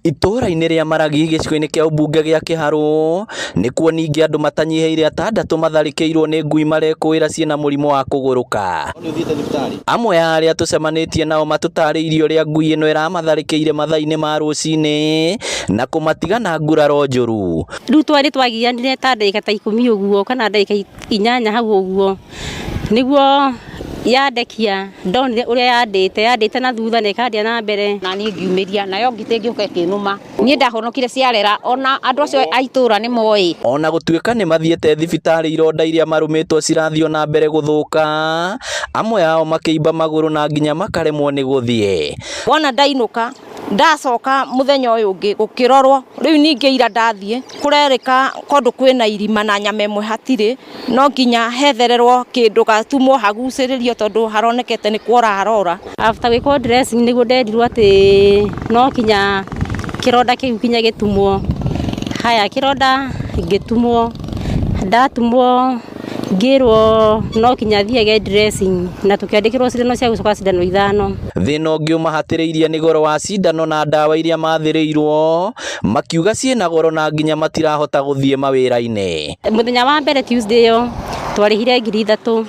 Itũũra-inĩ rĩa Maragi gĩcigo-inĩ kĩa ũmbunge gĩa Kĩharũ nĩkuo ningĩ andũ matanyihĩire atandatũ matharĩkĩirwo nĩ ngui marekũĩra ciĩna mũrimũ wa kũgũrũka. Amwe a arĩa tũcemanĩtie nao matũtarĩirie ũrĩa ngui ĩno ĩramatharĩkĩire mathaa-inĩ ma rũcinĩ na kũmatiga na nguraro njũru. Rĩu twarĩ twagianire ta ndagĩka ta 10 ũguo kana ndagĩka 8 hau ũguo nĩguo yandekia ndonire ũrĩa yandĩte yandĩte na thutha na ĩkandĩa na mbere. Na niĩ ngiumĩria nayo ngitĩ ngĩũka ĩkĩnũma. Niĩ ndahonokire ciarera ona andũ acio a itũra nĩ moĩ. Ona gũtuĩka nĩ mathiĩte thibitarĩ ironda iria marũmĩtwo cirathiĩ o na mbere gũthũka, amwe ao makĩimba magũrũ na nginya makaremwo nĩ gũthiĩ. Wona ndainũka ndacoka mũthenya ũyũ ũngĩ gũkĩrorwo rĩu ningĩ ira ndathiĩ kũrerĩka kũndũ kwĩna irima na nyama ĩmwe hatirĩ no nginya hethererwo kĩndũ gatumwo hagucĩrĩrio tondũ haronekete nĩ kuora harora. After gwĩkwo dressing nĩguo nderirwo atĩ no kinya kĩronda kĩu kinya gĩtumwo. Haya kĩronda ngĩtumwo, ndatumwo ngĩrwo no kinya thiage dressing na tũkĩandĩkĩrwo cindano cia gũcoka cindano 5. Thĩna ũngĩ ũmahatĩrĩirie nĩ goro wa cindano na ndawa iria mathĩrĩirwo makiuga ciĩna goro na nginya matirahota gũthiĩ mawĩra-inĩ. Mũthenya wa mbere Tuesday ĩyo twarĩhire 3,000.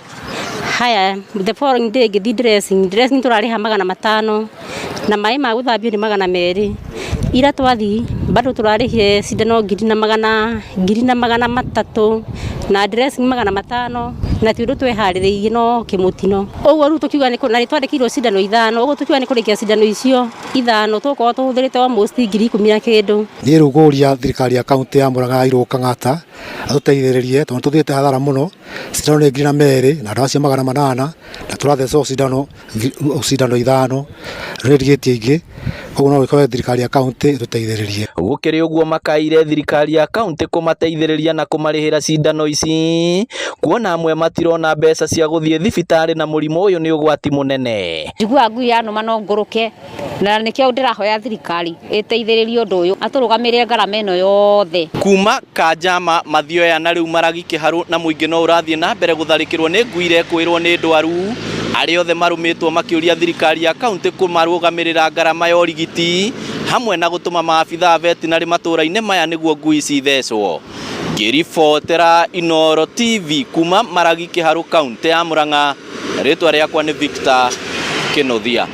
Haya the following day ngĩthiĩ dressing, dressing tũrarĩha 500 na maĩ ma gũthambio nĩ 200. Ira twathiĩ bado tũrarĩhire cindano 1,300 na dressing 500 na ti ũndũ tweharĩrĩirie no kĩmũtino. Ũguo rĩu tũkiuga nĩ na nĩ twandĩkĩirwo cindano 5, ũguo tũkiuga nĩ kũrĩkia cindano icio 5 tũgũkorwo tũhũthĩrĩte almost 10,000 na kĩndũ. Niĩ rĩu ngũria thirikari ya kaunti ya Murang'a Irũngũ Kang'ata atũteithĩrĩrie tondũ tũthiĩte hathara mũno, cindano nĩ 2,000 na ndawa cia 800 na tũrathecwo cindano cindano 5 nĩ ndigĩtie ingĩ, koguo no gĩkorwo thirikari ya kaunti ĩtũteithĩrĩrie. Gũkĩrĩ ũguo makaĩire thirikari ya kaunti kũmateithĩrĩria na kũmarĩhĩra cindano ici kuona amwe matirona mbeca cia gũthiĩ thibitarĩ na mũrimũ ũyũ nĩ ũgwati mũnene. Njiguaga ngui yanũma no ngũrũke na nĩkĩo ndĩrahoya thirikari ĩteithĩrĩrie ũndũ ũyũ atũrũgamĩrĩre ngarama ĩno yothe. Kuma Kanjama Mathioya na rĩu Maragi Kĩharũ na mũingĩ no ũrathiĩ na mbere gũtharĩkĩrwo nĩ ngui irekũĩrwo nĩ ndwaru. Arĩa othe marũmĩtwo makĩũria thirikari ya kaunti kũmarũgamĩrĩra ngarama ya ũrigiti hamwe na gũtũma maabitha a vetinarĩ matũũra-inĩ maya nĩguo ngui ici ithecwo. Ngĩribotera Inooro TV kuma Maragi Kĩharũ kaunti ya Murang'a, rĩtwa rĩakwa nĩ Victor Kĩnuthia.